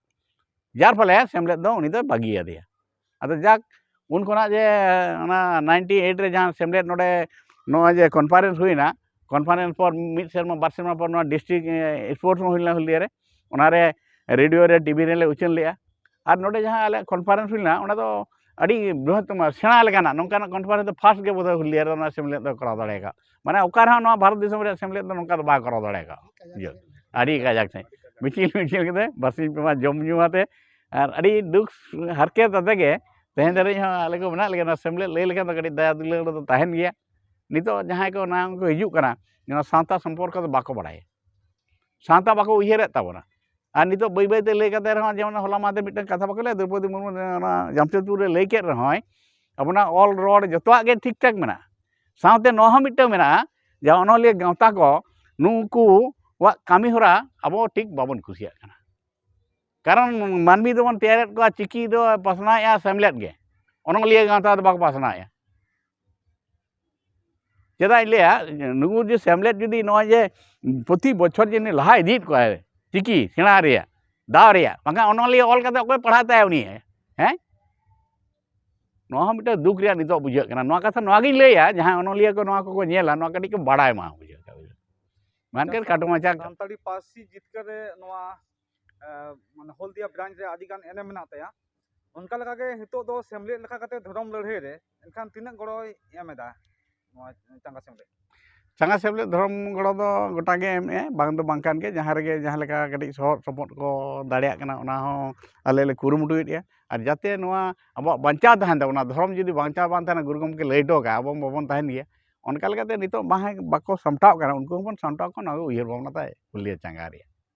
ᱡᱟᱨ ᱯᱷᱚᱞᱮ ᱥᱮᱢᱞᱮᱫ ᱫᱚ ᱩᱱᱤ ᱫᱚᱭ ᱵᱟᱹᱜᱤᱭᱟᱫᱮᱭᱟ᱾ ᱟᱫᱚ ᱡᱟᱠ, ᱩᱱ ᱠᱷᱚᱱᱟᱜ ᱡᱮ ᱚᱱᱟ ᱱᱟᱭᱤᱱᱴᱤ ᱮᱭᱤᱴ ᱨᱮ ᱡᱟᱦᱟᱸ ᱥᱮᱢᱞᱮᱫ ᱱᱚᱰᱮ ᱱᱚᱜᱼᱚᱭ ᱡᱮ ᱠᱚᱱᱯᱷᱟᱨᱮᱱᱥ ᱦᱩᱭᱱᱟ, ᱠᱚᱱᱯᱷᱟᱨᱮᱱᱥ ᱯᱚᱨ ᱢᱤᱫ ᱥᱮᱨᱢᱟ, ᱵᱟᱨ ᱥᱮᱨᱢᱟ ᱯᱚᱨ ᱱᱚᱣᱟ ᱰᱤᱥᱴᱨᱤᱠᱴ, ᱮ, ᱥᱯᱳᱨᱴᱥ ᱦᱚᱸ ᱦᱩᱭ ᱞᱮᱱᱟ ᱦᱩᱞᱫᱤᱭᱟ ᱨᱮ, ᱚᱱᱟᱨᱮ ᱨᱮᱰᱤᱭᱳ ᱨᱮ, ᱴᱤᱵᱷᱤ ᱨᱮᱞᱮ ᱩᱪᱷᱟᱹᱱ ᱞᱮᱜᱼᱟ᱾ ᱟᱨ ᱱᱚᱰᱮ ᱡᱟᱦᱟᱸ ᱟᱞᱮᱭᱟᱜ ᱠᱚᱱᱯᱷᱟᱨᱮᱱᱥ ᱦᱩᱭ ᱞᱮᱱᱟ, ᱚᱱᱟ ᱫᱚ ᱟᱹᱰᱤ ᱵᱨᱤᱦᱚᱛᱛᱚᱢᱟ, ᱥᱮᱬᱟ ᱞᱮᱠᱟᱱᱟᱜ ᱱᱚᱝᱠᱟᱱᱟᱜ ᱠᱚᱱᱯᱷᱟᱨᱮᱱᱥ ᱫᱚ ᱯᱷᱟᱥᱴ ᱜᱮ ᱵᱳᱫᱷᱚᱭ ᱦᱩᱞᱫᱤᱭᱟ ᱨᱮ ᱚᱱᱟ ᱥᱮᱢᱞᱮᱫ ᱫᱚ ᱠᱚᱨᱟᱣ ᱫᱟᱲᱮ ᱟᱠᱟᱫ᱾ ᱢᱟᱱᱮ ᱚᱠᱟ ᱨᱮᱦᱚᱸ ᱱᱚᱣᱟ ᱵᱷᱟᱨᱚᱛ ᱫᱤᱥᱚᱢ ᱨᱮᱭᱟᱜ ᱥᱮᱢᱞᱮᱫ ᱫᱚ ᱱᱚᱝᱠᱟ ᱫᱚ ᱵᱟᱭ ᱠᱚᱨᱟᱣ ᱫᱟᱲᱮ ᱟᱠᱟᱫ᱾ ᱤᱭᱟᱹ, ᱟᱹᱰᱤ ᱠᱟᱡᱟᱠ ᱥᱟᱺᱦᱤᱡ ᱢᱤᱪᱷᱤᱞ, ᱢᱤᱪᱷᱤᱞ ᱠᱟᱛᱮ ᱵᱟᱨᱥᱤᱧ ᱯᱮ ᱢᱟᱦᱟ ᱡᱚᱢ ᱧᱩ ᱟᱛᱮ ᱟᱨ ᱟᱹᱰᱤ ᱫᱩᱠ ᱦᱟᱨᱠᱮᱛ ᱟᱛᱮ ᱜᱮ ᱛᱮᱦᱮᱧ ᱫᱷᱟᱹᱨᱤᱡ ᱦᱚᱸ ᱟᱞᱮ ᱠᱚ ᱢᱮᱱᱟᱜ ᱞᱮᱜᱮᱭᱟ, ᱱᱚᱣᱟ ᱥᱮᱢᱞᱮᱫ ᱞᱟᱹᱭ ᱞᱮᱠᱷᱟᱱ ᱫᱚ ᱠᱟᱹᱴᱤᱡ ᱫᱟᱭᱟ ᱫᱩᱞᱟᱹᱲ ᱫᱚ ᱛᱟᱦᱮᱱ ᱜᱮᱭᱟ᱾ ᱱᱤᱛᱚᱜ ᱡᱟᱦᱟᱸᱭ ᱠᱚ ᱱᱚᱣᱟ ᱠᱚ ᱦᱤᱡᱩᱜ ᱠᱟᱱᱟ, ᱱᱚᱣᱟ ᱥᱟᱶᱛᱟ ᱥᱚᱢᱯᱚᱨᱠᱚ ᱫᱚ ᱵᱟᱠᱚ ᱵᱟᱲᱟᱭᱟ, ᱥᱟᱶᱛᱟ ᱵᱟᱠᱚ ᱩᱭᱦᱟᱹᱨᱮᱫ ᱛᱟᱵᱚᱱᱟ᱾ ᱟᱨ ᱱᱤᱛᱚᱜ ᱵᱟᱹᱭ ᱵᱟᱹᱭ ᱛᱮ ᱞᱟᱹᱭ ᱠᱟᱛᱮ ᱨᱮᱦᱚᱸ, ᱡᱮᱢᱚᱱ ᱦᱚᱞᱟ ᱢᱟᱦᱫᱮᱨ ᱢᱤᱫᱴᱟᱝ ᱠᱟᱛᱷᱟ ᱵᱟᱠᱚ ᱞᱟᱹᱭᱟ, ᱫᱨᱚᱯᱚᱫᱤ ᱢᱩᱨᱢᱩ ᱚᱱᱟ ᱡᱟᱢᱥᱮᱫᱽᱯᱩᱨ ᱨᱮ ᱞᱟᱹᱭ ᱠᱮᱫ ᱨᱮᱦᱚᱸᱭ, ᱟᱵᱚᱱᱟᱜ ᱚᱞ ᱨᱚᱲ ᱡᱚᱛᱚᱣᱟᱜ ᱜᱮ ᱴᱷᱤᱠ ᱴᱷᱟᱠ ᱢᱮᱱᱟᱜᱼᱟ᱾ ᱥᱟᱶᱛᱮ ᱱᱚᱣᱟ ᱦᱚᱸ ᱢᱤᱫᱴᱟᱝ ᱢᱮᱱᱟᱜᱼᱟ, ᱡᱟᱦᱟᱸ ᱚᱱᱚᱞᱤᱭᱟᱹ ᱜᱟᱶᱛᱟ ᱠᱚ, ᱱᱩᱠᱩᱣᱟᱜ ᱠᱟᱹᱢᱤ ᱦᱚᱨᱟ ᱟᱵᱚ ᱴᱷᱤᱠ ᱵᱟᱵᱚᱱ ᱠᱩᱥᱤᱭᱟᱜ ᱠᱟᱱᱟ᱾ ᱠᱟᱨᱚᱱ ᱢᱟᱹᱱᱢᱤ ᱫᱚᱵᱚᱱ ᱛᱮᱭᱟᱨᱮᱫ ᱠᱚᱣᱟ, ᱪᱤᱠᱤ ᱫᱚ ᱯᱟᱥᱱᱟᱣᱮᱫᱼᱟ ᱥᱮᱢᱞᱮᱫ ᱜᱮ, ᱚᱱᱚᱞᱤᱭᱟᱹ ᱜᱟᱶᱛᱟ ᱫᱚ ᱵᱟᱠᱚ ᱯᱟᱥᱱᱟᱣᱮᱫᱼᱟ᱾ ᱪᱮᱫᱟᱜ ᱤᱧ ᱞᱟᱹᱭᱟ, ᱱᱩᱠᱩ ᱡᱮ ᱥᱮᱢᱞᱮᱫ ᱡᱩᱫᱤ ᱱᱚᱜᱼᱚᱭ ᱡᱮ ᱯᱨᱚᱛᱤ ᱵᱚᱪᱷᱚᱨ ᱡᱮ ᱞᱟᱦᱟ ᱤᱫᱤᱭᱮᱫ ᱠᱚᱣᱟᱭ ᱪᱤᱠᱤ ᱥᱮᱬᱟ ᱨᱮᱭᱟᱜ, ᱫᱟᱣ ᱨᱮᱭᱟᱜ, ᱵᱟᱝᱠᱷᱟᱱ ᱚᱱᱚᱞᱤᱭᱟᱹ ᱚᱞ ᱠᱟᱛᱮ ᱚᱠᱚᱭ ᱯᱟᱲᱦᱟᱣ ᱛᱟᱭᱟ ᱩᱱᱤ? ᱦᱮᱸ, ᱱᱚᱣᱟ ᱦᱚᱸ ᱢᱤᱫᱴᱟᱝ ᱫᱩᱠ ᱨᱮᱭᱟᱜ ᱱᱤᱛᱚᱜ ᱵᱩᱡᱷᱟᱹᱜ ᱠᱟᱱᱟ᱾ ᱱᱚᱣᱟ ᱠᱟᱛᱷᱟ ᱱᱚᱣᱟ ᱜᱤᱧ ᱞᱟᱹᱭᱟ, ᱡᱟᱦᱟᱸᱭ ᱚᱱᱚᱞᱤᱭᱟᱹ ᱠᱚ ᱱᱚᱣᱟ ᱠᱚᱠᱚ ᱧᱮᱞᱟ, ᱱᱚᱣᱟ ᱠᱟᱹᱴᱤᱡ ᱠᱚ ᱵᱟᱲᱟᱭ ᱢᱟ, ᱵᱩᱡᱷᱟᱹᱣ ᱠᱟᱜ ᱵᱩᱡᱷᱟᱹᱣ᱾ ᱢᱮᱱᱠᱷᱟᱱ ᱟᱪᱪᱷᱟ, ᱠᱷᱟᱴᱚ ᱢᱟᱪᱷᱟ ᱥᱟᱱᱛᱟᱲᱤ ᱯᱟᱹᱨᱥᱤ ᱡᱤᱛᱠᱟᱹᱨ ᱨᱮ ᱱᱚᱣᱟ, ᱮ, ᱢᱟᱱᱮ ᱦᱚᱞᱫᱤᱭᱟ ᱵᱨᱟᱧᱪ ᱨᱮ ᱟᱹᱰᱤ ᱜᱟᱱ ᱮᱱᱮᱢ ᱢᱮᱱᱟᱜ ᱛᱟᱭᱟ᱾ ᱚᱱᱠᱟ ᱞᱮᱠᱟ ᱜᱮ ᱱᱤᱛᱚᱜ ᱫᱚ ᱥᱮᱢᱞᱮᱫ ᱞᱮᱠᱟ ᱠᱟᱛᱮ ᱫᱷᱚᱨᱚᱢ ᱞᱟᱹᱲᱦᱟᱹᱭ ᱨᱮ ᱮᱱᱠᱷᱟᱱ ᱛᱤᱱᱟᱹᱜ ᱜᱚᱲᱚᱭ ᱮᱢ ᱮᱫᱟ ᱱᱚᱣᱟ ᱪᱟᱸᱜᱟ ᱥᱮᱢᱞᱮᱫ? ᱪᱟᱸᱜᱟ ᱥᱮᱢᱞᱮᱫ ᱫᱷᱚᱨᱚᱢ ᱜᱚᱲᱚ ᱫᱚ ᱜᱚᱴᱟ ᱜᱮ ᱮᱢᱮᱫᱼᱟᱭ, ᱵᱟᱝ ᱫᱚ ᱵᱟᱝ ᱠᱟᱱ ᱜᱮ, ᱡᱟᱦᱟᱸ ᱨᱮᱜᱮ ᱡᱟᱦᱟᱸ ᱞᱮᱠᱟ ᱠᱟᱹᱴᱤᱡ ᱥᱚᱦᱚᱫ ᱥᱚᱯᱚᱦᱚᱫ ᱠᱚ ᱫᱟᱲᱮᱭᱟᱜ ᱠᱟᱱᱟ, ᱚᱱᱟ ᱦᱚᱸ ᱟᱞᱮ ᱞᱮ ᱠᱩᱨᱩᱢᱩᱴᱩᱭᱮᱫᱼᱟ᱾ ᱟᱨ ᱡᱟᱛᱮ ᱱᱚᱣᱟ ᱟᱵᱚᱣᱟᱜ ᱵᱟᱧᱪᱟᱣ ᱛᱟᱦᱮᱱ ᱛᱟᱵᱚᱱᱟ, ᱫᱷᱚᱨᱚᱢ ᱡᱩᱫᱤ ᱵᱟᱧᱪᱟᱣ ᱵᱟᱝ ᱛᱟᱦᱮᱱᱟ, ᱜᱩᱨᱩ ᱜᱚᱢᱠᱮ ᱞᱟᱹᱭ ᱦᱚᱴᱚ ᱠᱟᱜᱼᱟ, ᱟᱵᱚ ᱵᱟᱵᱚᱱ ᱛᱟᱦᱮᱱ ᱜᱮᱭᱟ᱾ ᱚᱱᱠᱟ ᱞᱮᱠᱟᱛᱮ ᱱᱤᱛᱚᱜ ᱵᱟᱝ ᱵᱟᱠᱚ ᱥᱟᱢᱴᱟᱣ ᱠᱟᱱᱟ, ᱩᱱᱠᱩ ᱦᱚᱸᱵᱚᱱ ᱥᱟᱢᱴᱟᱣ ᱠᱚᱣᱟ, ᱱᱚᱣᱟ ᱜᱮ ᱩᱭᱦᱟᱹᱨ ᱵᱷᱟᱵᱽᱱᱟ ᱛᱟᱭ ᱦᱚᱞᱫᱤᱭᱟ ᱪᱟᱸᱜᱟ ᱨᱮᱭᱟᱜ᱾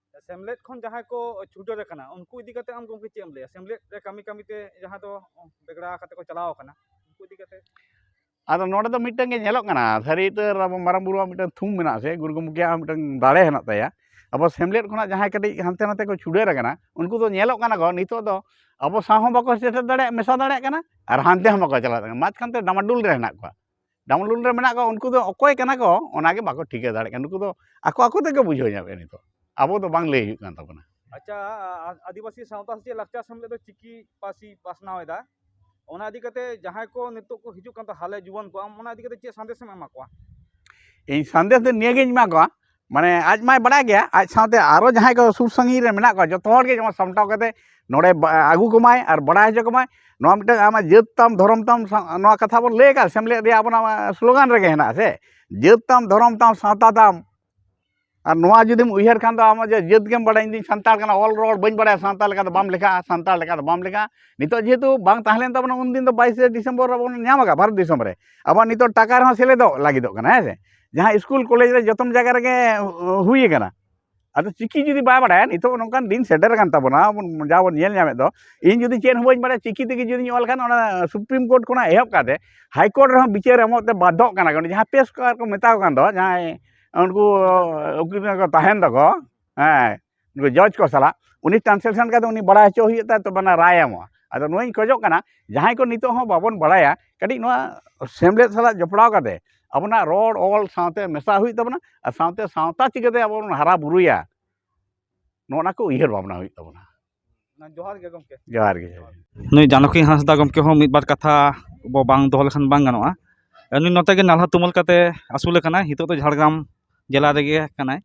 ᱥᱮᱢᱞᱮᱫ ᱠᱷᱚᱱ ᱡᱟᱦᱟᱸᱭ ᱠᱚ ᱪᱷᱩᱰᱟᱹᱨ ᱟᱠᱟᱱᱟ, ᱩᱱᱠᱩ ᱤᱫᱤ ᱠᱟᱛᱮ ᱟᱢ ᱜᱚᱢᱠᱮ ᱪᱮᱫ ᱮᱢ ᱞᱟᱹᱭᱟ? ᱥᱮᱢᱞᱮᱫ ᱨᱮ ᱠᱟᱹᱢᱤ ᱠᱟᱹᱢᱤ ᱛᱮ ᱡᱟᱦᱟᱸ ᱫᱚ ᱵᱮᱜᱽᱲᱟ ᱠᱟᱛᱮ ᱠᱚ ᱪᱟᱞᱟᱣ ᱟᱠᱟᱱᱟ, ᱩᱱᱠᱩ ᱤᱫᱤ ᱠᱟᱛᱮ? ᱟᱫᱚ ᱱᱚᱰᱮ ᱫᱚ ᱢᱤᱫᱴᱟᱝ ᱜᱮ ᱧᱮᱞᱚᱜ ᱠᱟᱱᱟ, ᱥᱟᱹᱨᱤ ᱩᱛᱟᱹᱨ ᱟᱵᱚ ᱢᱟᱨᱟᱝ ᱵᱩᱨᱩᱣᱟᱜ ᱢᱤᱫᱴᱟᱝ ᱛᱷᱩᱢ ᱢᱮᱱᱟᱜᱼᱟ ᱥᱮ, ᱜᱩᱨᱩ ᱜᱚᱢᱠᱮᱭᱟᱜ ᱦᱚᱸ ᱢᱤᱫᱴᱟᱝ ᱫᱟᱲᱮ ᱦᱮᱱᱟᱜ ᱛᱟᱭᱟ᱾ ᱟᱵᱚ ᱥᱮᱢᱞᱮᱫ ᱠᱷᱚᱱᱟᱜ ᱡᱟᱦᱟᱸᱭ ᱠᱟᱹᱴᱤᱡ ᱦᱟᱱᱛᱮ ᱱᱟᱛᱮ ᱠᱚ ᱪᱷᱩᱰᱟᱹᱨ ᱟᱠᱟᱱᱟ, ᱩᱱᱠᱩ ᱫᱚ ᱧᱮᱞᱚᱜ ᱠᱟᱱᱟ ᱠᱚ ᱱᱤᱛᱚᱜ ᱫᱚ ᱟᱵᱚ ᱥᱟᱶ ᱦᱚᱸ ᱵᱟᱠᱚ ᱥᱮᱴᱮᱨ ᱫᱟᱲᱮᱭᱟᱜ, ᱢᱮᱥᱟ ᱫᱟᱲᱮᱭᱟᱜ ᱠᱟᱱᱟ, ᱟᱨ ᱦᱟᱱᱛᱮ ᱦᱚᱸ ᱵᱟᱠᱚ ᱪᱟᱞᱟᱜ ᱠᱟᱱᱟ, ᱢᱟᱡᱷᱠᱷᱟᱱ ᱛᱮ ᱰᱟᱢᱟᱰᱩᱞ ᱨᱮ ᱦᱮᱱᱟᱜ ᱠᱚᱣᱟ᱾ ᱰᱟᱢᱟᱰᱩᱞ ᱨᱮ ᱢᱮᱱᱟᱜ ᱠᱚᱣᱟ, ᱩᱱᱠᱩ ᱫᱚ ᱚᱠᱚᱭ ᱠᱟᱱᱟ ᱠᱚ ᱚᱱᱟ ᱜᱮ ᱵᱟᱠᱚ ᱴᱷᱤᱠᱟᱹ ᱫᱟᱲᱮᱭᱟᱜ ᱠᱟᱱᱟ᱾ ᱱᱩᱠᱩ ᱫᱚ ᱟᱠᱚ ᱟᱠᱚ ᱛᱮᱜᱮ ᱵᱩᱡᱷᱟᱹᱣ ᱧᱟᱢᱮᱫᱼᱟ ᱱᱤᱛᱚᱜ, ᱟᱵᱚ ᱫᱚ ᱵᱟᱝ ᱞᱟᱹᱭ ᱦᱩᱭᱩᱜ ᱠᱟᱱ ᱛᱟᱵᱚᱱᱟ᱾ ᱟᱪᱪᱷᱟ, ᱟ-, ᱟ-, ᱟᱹᱫᱤᱵᱟᱹᱥᱤ ᱥᱟᱶᱛᱟ ᱥᱮᱪᱮᱫ ᱞᱟᱠᱪᱟᱨ ᱥᱮᱢᱞᱮᱫ ᱫᱚ ᱪᱤᱠᱤ ᱯᱟᱹᱨᱥᱤ ᱯᱟᱥᱱᱟᱣ ᱮᱫᱟ, ᱚᱱᱟ ᱤᱫᱤ ᱠᱟᱛᱮ ᱡᱟᱦᱟᱸᱭ ᱠᱚ ᱱᱤᱛᱚᱜ ᱠᱚ ᱦᱤᱡᱩᱜ ᱠᱟᱱ ᱛᱟᱦᱮᱸ ᱦᱟᱞᱮ ᱡᱩᱣᱟᱹᱱ ᱠᱚ, ᱟᱢ ᱚᱱᱟ ᱤᱫᱤ ᱠᱟᱛᱮ ᱪᱮᱫ ᱥᱟᱸᱫᱮᱥ ᱮᱢ ᱮᱢᱟ ᱠᱚᱣᱟ? ᱤᱧ ᱥᱟᱸᱫᱮᱥ ᱫᱚ ᱱᱤᱭᱟᱹᱜᱤᱧ ᱮᱢᱟ ᱠᱚᱣᱟ, ᱢᱟᱱᱮ ᱟᱡ ᱢᱟᱭ ᱵᱟᱲᱟᱭ ᱜᱮᱭᱟ, ᱟᱡ ᱥᱟᱶᱛᱮ ᱟᱨᱚ ᱡᱟᱦᱟᱸᱭ ᱠᱚ ᱥᱩᱨ ᱥᱟᱺᱜᱤᱧ ᱨᱮ ᱢᱮᱱᱟᱜ ᱠᱚᱣᱟ, ᱡᱚᱛᱚ ᱦᱚᱲ ᱜᱮ ᱡᱮᱢᱚᱱ ᱥᱟᱢᱴᱟᱣ ᱠᱟᱛᱮ ᱱᱚᱰᱮ ᱵᱟ-, ᱟᱹᱜᱩ ᱠᱚᱢᱟᱭ ᱟᱨ ᱵᱟᱲᱟᱭ ᱦᱚᱪᱚ ᱠᱚᱢᱟᱭ᱾ ᱱᱚᱣᱟ ᱢᱤᱫᱴᱟᱝ ᱟᱢᱟᱜ ᱡᱟᱹᱛ ᱛᱟᱢ, ᱫᱷᱚᱨᱚᱢ ᱛᱟᱢ, ᱥᱟ-, ᱱᱚᱣᱟ ᱠᱟᱛᱷᱟ ᱵᱚᱱ ᱞᱟᱹᱭ ᱟᱠᱟᱫ ᱥᱮᱢᱞᱮᱫ ᱨᱮᱭᱟᱜ ᱟᱵᱚᱱᱟᱜ ᱥᱞᱳᱜᱟᱱ ᱨᱮᱜᱮ ᱦᱮᱱᱟᱜᱼᱟ ᱥᱮ, "ᱡᱟᱹᱛ ᱛᱟᱢ, ᱫᱷᱚᱨᱚᱢ ᱛᱟᱢ, ᱥᱟᱶᱛᱟ ᱛᱟᱢ, ᱟᱨ ᱱᱚᱣᱟ ᱡᱩᱫᱤᱢ ᱩᱭᱦᱟᱹᱨ ᱠᱷᱟᱱ ᱫᱚ, ᱟᱢᱟᱜ ᱡᱮ ᱡᱟᱹᱛ ᱜᱮᱢ ᱵᱟᱲᱟᱭᱟ, ᱤᱧ ᱫᱩᱧ ᱥᱟᱱᱛᱟᱲ ᱠᱟᱱᱟ, ᱚᱞ ᱨᱚᱲ ᱵᱟᱹᱧ ᱵᱟᱲᱟᱭᱟ, ᱥᱟᱱᱛᱟᱲ ᱞᱮᱠᱟ ᱫᱚ ᱵᱟᱢ ᱞᱮᱠᱷᱟᱜᱼᱟ, ᱥᱟᱱᱛᱟᱲ ᱞᱮᱠᱟ ᱫᱚ ᱵᱟᱢ ᱞᱮᱠᱷᱟᱜᱼᱟ᱾ ᱱᱤᱛᱚᱜ ᱡᱮᱦᱮᱛᱩ ᱵᱟᱝ ᱛᱟᱦᱮᱸ ᱞᱮᱱ ᱛᱟᱵᱚᱱᱟ, ᱩᱱᱫᱤᱱ ᱫᱚ ᱵᱟᱭᱤᱥᱮ ᱰᱤᱥᱮᱢᱵᱚᱨ ᱨᱮᱵᱚᱱ ᱧᱟᱢ ᱟᱠᱟᱫ ᱵᱷᱟᱨᱚᱛ ᱫᱤᱥᱚᱢ ᱨᱮ᱾ ᱟᱵᱚᱣᱟᱜ ᱱᱤᱛᱚᱜ ᱴᱟᱠᱟ ᱨᱮᱦᱚᱸ ᱥᱮᱞᱮᱫᱚᱜ ᱞᱟᱹᱜᱤᱫᱚᱜ ᱠᱟᱱᱟ, ᱦᱮᱸ ᱥᱮ? ᱡᱟᱦᱟᱸ ᱥᱠᱩᱞ ᱠᱚᱞᱮᱡᱽ ᱨᱮ ᱡᱚᱛᱚᱢ ᱡᱟᱭᱜᱟ ᱨᱮᱜᱮ ᱦᱩᱭ ᱟᱠᱟᱱᱟ᱾ ᱟᱫᱚ ᱪᱤᱠᱤ ᱡᱩᱫᱤ ᱵᱟᱭ ᱵᱟᱲᱟᱭᱟ, ᱱᱤᱛᱚᱜ ᱱᱚᱝᱠᱟᱱ ᱫᱤᱱ ᱥᱮᱴᱮᱨ ᱟᱠᱟᱱ ᱛᱟᱵᱚᱱᱟ, ᱵᱚᱱ, ᱡᱟ ᱵᱚᱱ ᱧᱮᱞ ᱧᱟᱢᱮᱫ ᱫᱚ, ᱤᱧ ᱡᱩᱫᱤ ᱪᱮᱫ ᱦᱚᱸ ᱵᱟᱹᱧ ᱵᱟᱲᱟᱭᱟ, ᱪᱤᱠᱤ ᱛᱮᱜᱮ ᱡᱩᱫᱤᱧ ᱚᱞ ᱠᱷᱟᱱ, ᱚᱱᱟ ᱥᱩᱯᱨᱤᱢ ᱠᱳᱨᱴ ᱠᱷᱚᱱᱟᱜ ᱮᱦᱚᱵ ᱠᱟᱛᱮ ᱦᱟᱭ ᱠᱳᱨᱴ ᱨᱮᱦᱚᱸ ᱵᱤᱪᱟᱹᱨ ᱮᱢᱚᱜ ᱛᱮ ᱵᱟᱫᱽᱫᱷᱚᱜ ᱠᱟᱱᱟ ᱠᱚ᱾ ᱡᱟᱦᱟᱸ ᱯᱮᱥ ᱠᱟᱨ ᱠᱚ ᱢᱮᱛᱟ ᱠᱚ ᱠᱟᱱ ᱫᱚ, ᱡᱟᱦᱟᱸᱭ ᱩᱱᱠᱩ ᱩᱠᱤᱞ ᱠᱚ ᱛᱟᱦᱮᱱ ᱫᱚᱠᱚ, ᱦᱮᱸ, ᱩᱱᱠᱩ ᱡᱚᱡᱽ ᱠᱚ ᱥᱟᱞᱟᱜ ᱩᱱᱤ ᱴᱨᱟᱱᱥᱞᱮᱥᱚᱱ ᱠᱟᱛᱮ ᱩᱱᱤ ᱵᱟᱲᱟᱭ ᱦᱚᱪᱚ ᱦᱩᱭᱩᱜ ᱛᱟᱭᱟ, ᱛᱚᱵᱮ ᱚᱱᱟ ᱨᱟᱭ ᱮᱢᱚᱜᱼᱟ᱾ ᱟᱫᱚ ᱱᱚᱣᱟᱧ ᱠᱷᱚᱡᱚᱜ ᱠᱟᱱᱟ, ᱡᱟᱦᱟᱸᱭ ᱠᱚ ᱱᱤᱛᱚᱜ ᱦᱚᱸ ᱵᱟᱵᱚᱱ ᱵᱟᱲᱟᱭᱟ, ᱠᱟᱹᱴᱤᱡ ᱱᱚᱣᱟ ᱥᱮᱢᱞᱮᱫ ᱥᱟᱞᱟᱜ ᱡᱚᱯᱲᱟᱣ ᱠᱟᱛᱮ ᱟᱵᱚᱱᱟᱜ ᱨᱚᱲ ᱚᱞ ᱥᱟᱶᱛᱮ ᱢᱮᱥᱟ ᱦᱩᱭᱩᱜ ᱛᱟᱵᱚᱱᱟ, ᱟᱨ ᱥᱟᱶᱛᱮ ᱥᱟᱶᱛᱟ ᱪᱤᱠᱟᱹᱛᱮ ᱟᱵᱚ ᱵᱚᱱ ᱦᱟᱨᱟ ᱵᱩᱨᱩᱭᱟ, ᱱᱚᱜᱼᱚ ᱱᱟ ᱠᱚ ᱩᱭᱦᱟᱹᱨ ᱵᱷᱟᱵᱽᱱᱟ ᱦᱩᱭᱩᱜ ᱛᱟᱵᱚᱱᱟ᱾ ᱡᱚᱦᱟᱨ ᱜᱮ ᱜᱚᱢᱠᱮ᱾ ᱡᱚᱦᱟᱨ ᱜᱮ, ᱡᱚᱦᱟᱨ ᱜᱮ᱾ ᱱᱩᱭ ᱡᱟᱱᱚᱠᱤ ᱦᱟᱸᱥᱫᱟ ᱜᱚᱢᱠᱮ ᱦᱚᱸ ᱢᱤᱫ ᱵᱟᱨ ᱠᱟᱛᱷᱟ ᱵᱚ ᱵᱟᱝ ᱫᱚᱦᱚ ᱞᱮᱠᱷᱟᱱ ᱵᱟᱝ ᱜᱟᱱᱚᱜᱼᱟ᱾ ᱱᱩᱭ ᱱᱚᱛᱮ ᱜᱮ ᱱᱟᱞᱦᱟ ᱛᱩᱢᱟᱹᱞ ᱠᱟᱛᱮ ᱟᱹᱥᱩᱞ ᱟᱠᱟᱱᱟᱭ, ᱱᱤᱛᱚᱜ ᱫᱚ ᱡᱷᱟᱲᱜᱨᱟᱢ ᱡᱮᱞᱟ ᱨᱮᱜᱮ ᱠᱟᱱᱟᱭ᱾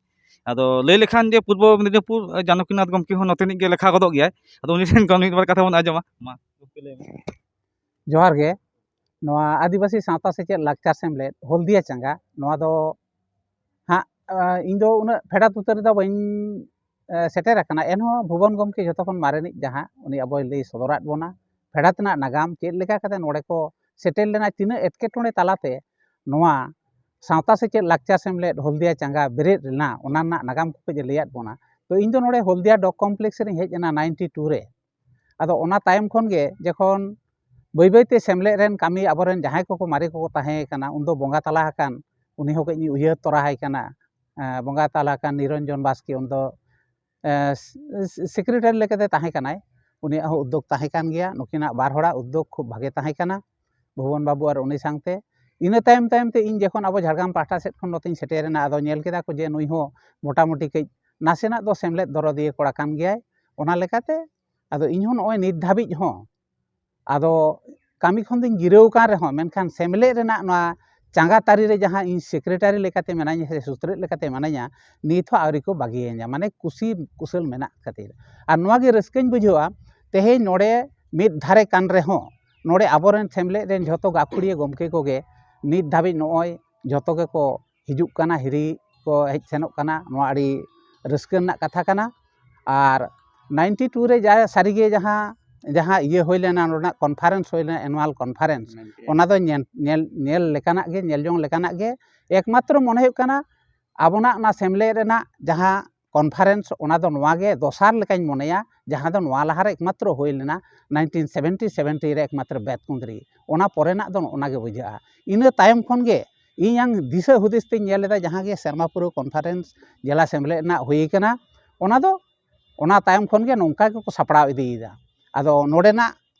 ᱟᱫᱚ ᱞᱟᱹᱭ ᱞᱮᱠᱷᱟᱱ ᱡᱮ ᱯᱩᱨᱵᱚ ᱢᱮᱫᱤᱱᱤᱯᱩᱨ ᱡᱟᱱᱚᱠᱤᱱᱟᱛᱷ ᱜᱚᱢᱠᱮ ᱦᱚᱸ ᱱᱚᱛᱮᱱᱤᱡ ᱜᱮ ᱞᱮᱠᱷᱟ ᱜᱚᱫᱚᱜ ᱜᱮᱭᱟᱭ᱾ ᱟᱫᱚ ᱩᱱᱤ ᱴᱷᱮᱱ ᱠᱷᱚᱱ ᱢᱤᱫ ᱵᱟᱨ ᱠᱟᱛᱷᱟ ᱵᱚᱱ ᱟᱸᱡᱚᱢᱟ᱾ ᱢᱟ ᱜᱚᱢᱠᱮ, ᱞᱟᱹᱭ ᱢᱮ᱾ ᱡᱚᱦᱟᱨ ᱜᱮ᱾ ᱱᱚᱣᱟ ᱟᱹᱫᱤᱵᱟᱹᱥᱤ ᱥᱟᱶᱛᱟ ᱥᱮᱪᱮᱫ ᱞᱟᱠᱪᱟᱨ ᱥᱮᱢᱞᱮᱫ ᱦᱚᱞᱫᱤᱭᱟ ᱪᱟᱸᱜᱟ, ᱱᱚᱣᱟ ᱫᱚ ᱦᱟᱸᱜ, ᱟ, ᱤᱧ ᱫᱚ ᱩᱱᱟᱹᱜ ᱯᱷᱮᱰᱟᱛ ᱩᱛᱟᱹᱨ ᱨᱮᱫᱚ ᱵᱟᱹᱧ, ᱮ, ᱥᱮᱴᱮᱨ ᱟᱠᱟᱱᱟ᱾ ᱮᱱᱦᱚᱸ ᱵᱷᱩᱵᱚᱱ ᱜᱚᱢᱠᱮ ᱡᱷᱚᱛᱚ ᱠᱷᱚᱱ ᱢᱟᱨᱮᱱᱤᱡ ᱡᱟᱦᱟᱸ, ᱩᱱᱤ ᱟᱵᱚᱭ ᱞᱟᱹᱭ ᱥᱚᱫᱚᱨᱟᱫ ᱵᱚᱱᱟ ᱯᱷᱮᱰᱟᱛ ᱨᱮᱱᱟᱜ ᱱᱟᱜᱟᱢ, ᱪᱮᱫ ᱞᱮᱠᱟ ᱠᱟᱛᱮ ᱱᱚᱰᱮ ᱠᱚ ᱥᱮᱴᱮᱨ ᱞᱮᱱᱟ, ᱛᱤᱱᱟᱹᱜ ᱮᱴᱠᱮᱴᱚᱬᱮ ᱛᱟᱞᱟᱛᱮ ᱱᱚᱣᱟ ᱥᱟᱶᱛᱟ ᱥᱮᱪᱮᱫ ᱞᱟᱠᱪᱟᱨ ᱥᱮᱢᱞᱮᱫ ᱦᱚᱞᱫᱤᱭᱟ ᱪᱟᱸᱜᱟ ᱵᱮᱨᱮᱫ ᱞᱮᱱᱟ, ᱚᱱᱟ ᱨᱮᱱᱟᱜ ᱱᱟᱜᱟᱢ ᱠᱚ ᱠᱟᱹᱡ ᱮ ᱞᱟᱹᱭᱟᱫ ᱵᱚᱱᱟ᱾ ᱛᱚ, ᱤᱧ ᱫᱚ ᱱᱚᱰᱮ ᱦᱚᱞᱫᱤᱭᱟ ᱰᱚᱜᱽ ᱠᱚᱢᱯᱞᱮᱠᱥ ᱨᱤᱧ ᱦᱮᱡ ᱮᱱᱟ ᱱᱟᱭᱤᱱᱴᱤ ᱴᱩ ᱨᱮ᱾ ᱟᱫᱚ ᱚᱱᱟ ᱛᱟᱭᱚᱢ ᱠᱷᱚᱱ ᱜᱮ ᱡᱚᱠᱷᱚᱱ ᱵᱟᱹᱭ ᱵᱟᱹᱭ ᱛᱮ ᱥᱮᱢᱞᱮᱫ ᱨᱮᱱ ᱠᱟᱹᱢᱤ ᱟᱵᱚᱨᱮᱱ ᱡᱟᱦᱟᱸᱭ ᱠᱚᱠᱚ ᱢᱟᱨᱮ ᱠᱚᱠᱚ ᱛᱟᱦᱮᱸ ᱠᱟᱱᱟ, ᱩᱱᱫᱚ ᱵᱚᱸᱜᱟ ᱛᱟᱞᱟ ᱟᱠᱟᱱ, ᱩᱱᱤ ᱦᱚᱸ ᱠᱟᱹᱡ ᱤᱧ ᱩᱭᱦᱟᱹᱨ ᱛᱚᱨᱟ ᱟᱭ ᱠᱟᱱᱟ᱾ ᱮᱸ, ᱵᱚᱸᱜᱟ ᱛᱟᱞᱟ ᱟᱠᱟᱱ ᱱᱤᱨᱚᱧᱡᱚᱱ ᱵᱟᱥᱠᱮ, ᱩᱱᱫᱚ, ᱮᱸ, ᱥᱮ-, ᱥᱮ-, ᱥᱮᱠᱨᱮᱴᱟᱨᱤ ᱞᱮᱠᱟᱛᱮ ᱛᱟᱦᱮᱸ ᱠᱟᱱᱟᱭ᱾ ᱩᱱᱤᱭᱟᱜ ᱦᱚᱸ ᱩᱫᱽᱫᱳᱜᱽ ᱛᱟᱦᱮᱸ ᱠᱟᱱ ᱜᱮᱭᱟ᱾ ᱱᱩᱠᱤᱱᱟᱜ ᱵᱟᱨ ᱦᱚᱲᱟᱜ ᱩᱫᱽᱫᱳᱜᱽ ᱠᱷᱩᱵ ᱵᱷᱟᱜᱮ ᱛᱟᱦᱮᱸ ᱠᱟᱱᱟ, ᱵᱷᱩᱵᱚᱱ ᱵᱟᱹᱵᱩ ᱟᱨ ᱩᱱᱤ ᱥᱟᱶᱛᱮ᱾ ᱤᱱᱟᱹ ᱛᱟᱭᱚᱢ ᱛᱟᱭᱚᱢ ᱛᱮ ᱤᱧ ᱡᱚᱠᱷᱚᱱ ᱟᱵᱚ ᱡᱷᱟᱲᱜᱨᱟᱢ ᱯᱟᱦᱴᱟ ᱥᱮᱫ ᱠᱷᱚᱱ ᱱᱚᱛᱮᱧ ᱥᱮᱴᱮᱨᱮᱱᱟ, ᱟᱫᱚ ᱧᱮᱞ ᱠᱮᱫᱟ ᱠᱚ ᱡᱮ ᱱᱩᱭ ᱦᱚᱸ ᱢᱚᱴᱟᱢᱩᱴᱤ ᱠᱟᱹᱡ ᱱᱟᱥᱮᱱᱟᱜ ᱫᱚ ᱥᱮᱢᱞᱮᱫ ᱫᱚᱨᱚᱫᱤᱭᱟᱹ ᱠᱚᱲᱟ ᱠᱟᱱ ᱜᱮᱭᱟᱭ᱾ ᱚᱱᱟ ᱞᱮᱠᱟᱛᱮ ᱟᱫᱚ ᱤᱧ ᱦᱚᱸ ᱱᱚᱜᱼᱚᱭ ᱱᱤᱛ ᱫᱷᱟᱹᱵᱤᱡ ᱦᱚᱸ, ᱟᱫᱚ ᱠᱟᱹᱢᱤ ᱠᱷᱚᱱ ᱫᱚᱧ ᱡᱤᱨᱟᱹᱣ ᱟᱠᱟᱱ ᱨᱮᱦᱚᱸ, ᱢᱮᱱᱠᱷᱟᱱ ᱥᱮᱢᱞᱮᱫ ᱨᱮᱱᱟᱜ ᱱᱚᱣᱟ ᱪᱟᱸᱜᱟ ᱛᱟᱹᱨᱤ ᱨᱮ ᱡᱟᱦᱟᱸ ᱤᱧ ᱥᱮᱠᱨᱮᱴᱟᱨᱤ ᱞᱮᱠᱟᱛᱮ ᱢᱮᱱᱟᱹᱧᱟ ᱥᱮ ᱥᱩᱛᱨᱮᱫ ᱞᱮᱠᱟᱛᱮ ᱢᱮᱱᱟᱹᱧᱟ, ᱱᱤᱛ ᱦᱚᱸ ᱟᱹᱣᱨᱤ ᱠᱚ ᱵᱟᱹᱜᱤᱭᱟᱹᱧᱟ, ᱢᱟᱱᱮ ᱠᱩᱥᱤ ᱠᱩᱥᱟᱹᱞ ᱢᱮᱱᱟᱜ ᱠᱷᱟᱹᱛᱤᱨ᱾ ᱟᱨ ᱱᱚᱣᱟ ᱜᱮ ᱨᱟᱹᱥᱠᱟᱹᱧ ᱵᱩᱡᱷᱟᱹᱣᱟ, ᱛᱮᱦᱮᱧ ᱱᱚᱰᱮ ᱢᱤᱫ ᱫᱷᱟᱨᱮ ᱠᱟᱱ ᱨᱮᱦᱚᱸ, ᱱᱚᱰᱮ ᱟᱵᱚᱨᱮᱱ ᱥᱮᱢᱞᱮᱫ ᱨᱮᱱ ᱡᱷᱚᱛᱚ ᱜᱟᱹᱠᱷᱩᱲᱤᱭᱟᱹ ᱜᱚᱢᱠᱮ ᱠᱚᱜᱮ ᱱᱤᱛ ᱫᱷᱟᱹᱵᱤᱡ ᱱᱚᱜᱼᱚᱭ ᱡᱷᱚᱛᱚ ᱜᱮᱠᱚ ᱦᱤᱡᱩᱜ ᱠᱟᱱᱟ, ᱦᱤᱨᱤ ᱠᱚ ᱦᱮᱡ ᱥᱮᱱᱚᱜ ᱠᱟᱱᱟ᱾ ᱱᱚᱣᱟ ᱟᱹᱰᱤ ᱨᱟᱹᱥᱠᱟᱹ ᱨᱮᱱᱟᱜ ᱠᱟᱛᱷᱟ ᱠᱟᱱᱟ᱾ ᱟᱨ ᱱᱟᱭᱤᱱᱴᱤ ᱴᱩ ᱨᱮ ᱡᱟ ᱥᱟᱹᱨᱤᱜᱮ ᱡᱟᱦᱟᱸ ᱡᱟᱦᱟᱸ ᱤᱭᱟᱹ ᱦᱩᱭ ᱞᱮᱱᱟ, ᱱᱚᱰᱮᱱᱟᱜ ᱠᱚᱱᱯᱷᱟᱨᱮᱱᱥ ᱦᱩᱭ ᱞᱮᱱᱟ, ᱮᱱᱩᱣᱟᱞ ᱠᱚᱱᱯᱷᱟᱨᱮᱱᱥ, ᱚᱱᱟ ᱫᱚ ᱧᱮᱞ ᱧᱮᱞ ᱧᱮᱞ ᱞᱮᱠᱟᱱᱟᱜ ᱜᱮ, ᱧᱮᱞ ᱡᱚᱝ ᱞᱮᱠᱟᱱᱟᱜ ᱜᱮ᱾ ᱮᱠᱢᱟᱛᱨᱚ ᱢᱚᱱᱮ ᱦᱩᱭᱩᱜ ᱠᱟᱱᱟ ᱟᱵᱚᱱᱟᱜ ᱚᱱᱟ ᱥᱮᱢᱞᱮᱫ ᱨᱮᱱᱟᱜ ᱡᱟᱦᱟᱸ ᱠᱚᱱᱯᱷᱟᱨᱮᱱᱥ, ᱚᱱᱟ ᱫᱚ ᱱᱚᱣᱟ ᱜᱮ ᱫᱚᱥᱟᱨ ᱞᱮᱠᱟᱧ ᱢᱚᱱᱮᱭᱟ, ᱡᱟᱦᱟᱸ ᱫᱚ ᱱᱚᱣᱟ ᱞᱟᱦᱟᱨᱮ ᱮᱠᱢᱟᱛᱨᱚ ᱦᱩᱭ ᱞᱮᱱᱟ ᱱᱟᱭᱤᱱᱴᱤᱱ ᱥᱮᱵᱷᱮᱱᱴᱤ ᱥᱮᱵᱷᱮᱱᱴᱤ ᱨᱮ, ᱮᱠᱢᱟᱛᱨᱚ ᱵᱮᱛᱠᱩᱸᱫᱽᱨᱤ᱾ ᱚᱱᱟ ᱯᱚᱨᱮᱱᱟᱜ ᱫᱚ ᱚᱱᱟ ᱜᱮ ᱵᱩᱡᱷᱟᱹᱜᱼᱟ᱾ ᱤᱱᱟᱹ ᱛᱟᱭᱚᱢ ᱠᱷᱚᱱ ᱜᱮ ᱤᱧᱟᱹᱝ ᱫᱤᱥᱟᱹ ᱦᱩᱫᱤᱥ ᱛᱤᱧ ᱧᱮᱞ ᱮᱫᱟ, ᱡᱟᱦᱟᱸ ᱜᱮ ᱥᱮᱨᱢᱟ ᱯᱩᱨᱟᱹᱣ ᱠᱚᱱᱯᱷᱟᱨᱮᱱᱥ ᱡᱮᱞᱟ ᱥᱮᱢᱞᱮᱫ ᱨᱮᱱᱟᱜ ᱦᱩᱭ ᱠᱟᱱᱟ, ᱚᱱᱟ ᱫᱚ ᱚᱱᱟ ᱛᱟᱭᱚᱢ ᱠᱷᱚᱱ ᱜᱮ ᱱᱚᱝᱠᱟ ᱜᱮᱠᱚ ᱥᱟᱯᱲᱟᱣ ᱤᱫᱤᱭᱮᱫᱟ᱾ ᱟᱫᱚ ᱱᱚᱰᱮᱱᱟᱜ